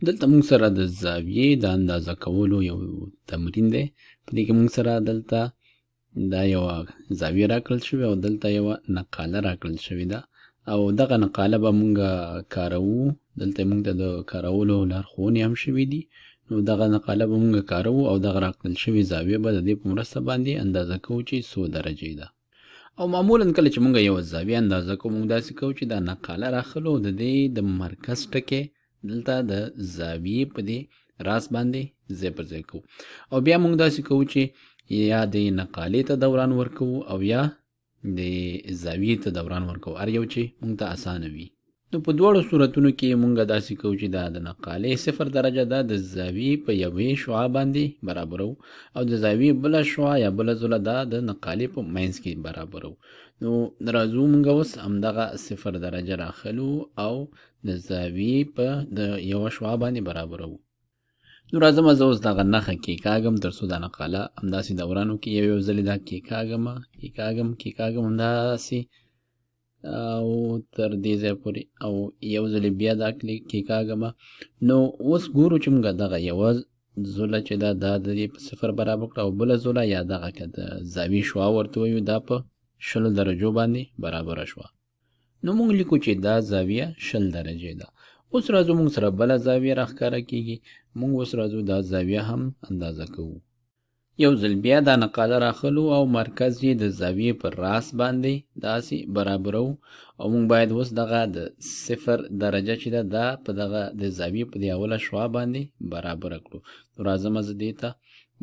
دلته موږ سره د زاویې د اندازه کولو یو تمرین دی. په دې کې موږ سره دلته دا یوه زاویه راکړل شوې او دلته یوه نقاله راکړل شوې ده، او دغه نقاله به موږ کاروو. دلته موږ ته د کارولو لارښوونې هم شوې دي، نو دغه نقاله به موږ کاروو او دغه راکړل شوې زاویه به د دې په مرسته باندې اندازه کوو چې څو درجې ده. او معمولا کله چې موږ یوه زاویه اندازه کوو، موږ داسې کوو چې دا نقاله راخلو او د دې د مرکز ټکی دلته د زاویې په دې راس باندې ځای پر ځای کوو، او بیا موږ داسې کوو چې یا د نقالې ته دوران ورکوو او یا د زاویې ته دوران ورکوو، هر یو چې موږ ته اسانه وي. نو په دواړو صورتونو کې موږ داسې کوو چې دا د نقالې 0 درجه ده د زاویې په یوې شعاع باندې برابرو، او د زاویې بله شعاع یا بله ضلع دا د نقالې په منځ کې برابرو. نو راځو موږ اوس همدغه 0 درجه راخلو او د زاویې په د یوه شعاع باندې برابرو. نو راځم زه اوس دغه نښه کېکاږم تر څو دا نقاله همداسې دوران وکړي. یو یو ځلې دا کېکاږم کېکاږم کېکاږم همداسې او تر دې ځای پورې، او یو ځلې بیا دا کېکاږم. نو اوس ګورو چې موږ دغه یوه ضلع چې ده دا د دې په 0 برابر کړه، او بله ضلع یا دغه که د زاویې شعاع ورته وایو دا په 20 درجو باندې برابره شوه. نو موږ لیکو چې دا زاویه 20 درجې ده. اوس راځو موږ سره بله زاویه راښکاره کیږي، موږ اوس راځو دا زاویه هم اندازه کوو. یو ځل بیا دا نقاله راخلو او مرکز یې د زاویې پر راس باندې داسې برابرو، او موږ باید اوس دغه د 0 درجه چې ده دا په دغه د زاویې په دې اوله شعاع باندې برابره کړو. نو راځم زه دې ته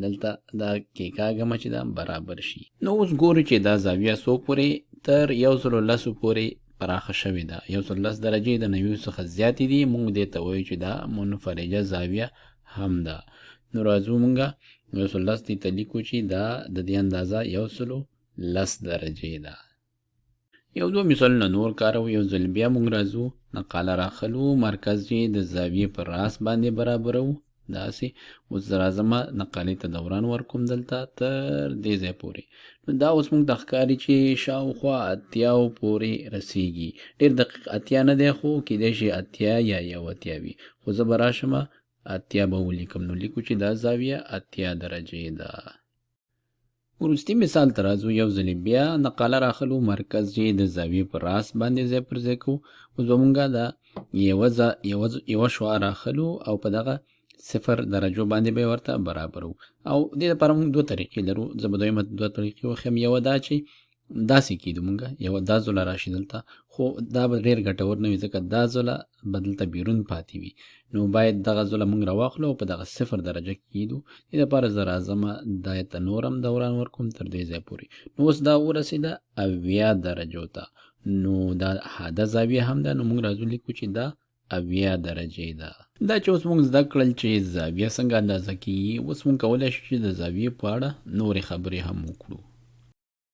دلته دا کېکاږم چې دا برابر شي. نو اوس ګورو چې دا زاویه څو پورې تر 110 پورې پراخه شوې ده. 110 درجې د 90 څخه زیاتې دي، موږ دې ته وایو چې دا منفرجه زاویه هم ده. نو راځو موږ 110 دې ته لیکو چې دا د دې اندازه 110 درجې ده. یو دوه مثالونه نور کاروو. یو ځل بیا موږ راځو نقاله راخلو، مرکز یې د زاویې پر راس باندې برابروو داسې. اوس زه راځم نقالې ته دوران ورکوم دلته تر دې ځای پورې. نو دا اوس موږ ته ښکاري چې شاوخوا 80 پورې رسیږي. ډېر دقیق 80 نه دی، خو کیدای شي 80 یا 81 وي، خو زه به راشم 80 به ولیکم. نو لیکو چې دا زاویه 80 درجې ده. وروستي مثال ته راځو. یو ځلې بیا نقاله راخلو، مرکز یې د زاویې پر راس باندې ځای پر ځای کوو. اوس به مونږ دا یوه شعاع راخلو او په دغه 0 درجو باندې به یې ورته برابرو. او دې لپاره مونږ دوه طریقې لرو. زه به دویمه دوه طریقې وښیم. یوه دا چې داسې کېدو مونږ یوه دا ضلع راشي دلته، خو دا به ډېر ګټور نه وي ځکه دا ضلع به دلته بیرون پاتې وي. نو باید دغه ضلع مونږ راواخلو او په دغه 0 درجه کې کېدو. دې لپاره زه راځم دا ته نور هم دوران ورکوم تر دې ځای پورې. نو اوس دا ورسېده 70 درجو ته. نو دا حاده زاویه هم ده. نو مونږ راځو لیکو چې دا 70 درجې ده. دا چې اوس مونږ زده کړل چې زاویه څنګه اندازه کیږي، اوس مونږ کولی شو چې د زاویې په اړه نورې خبرې هم وکړو.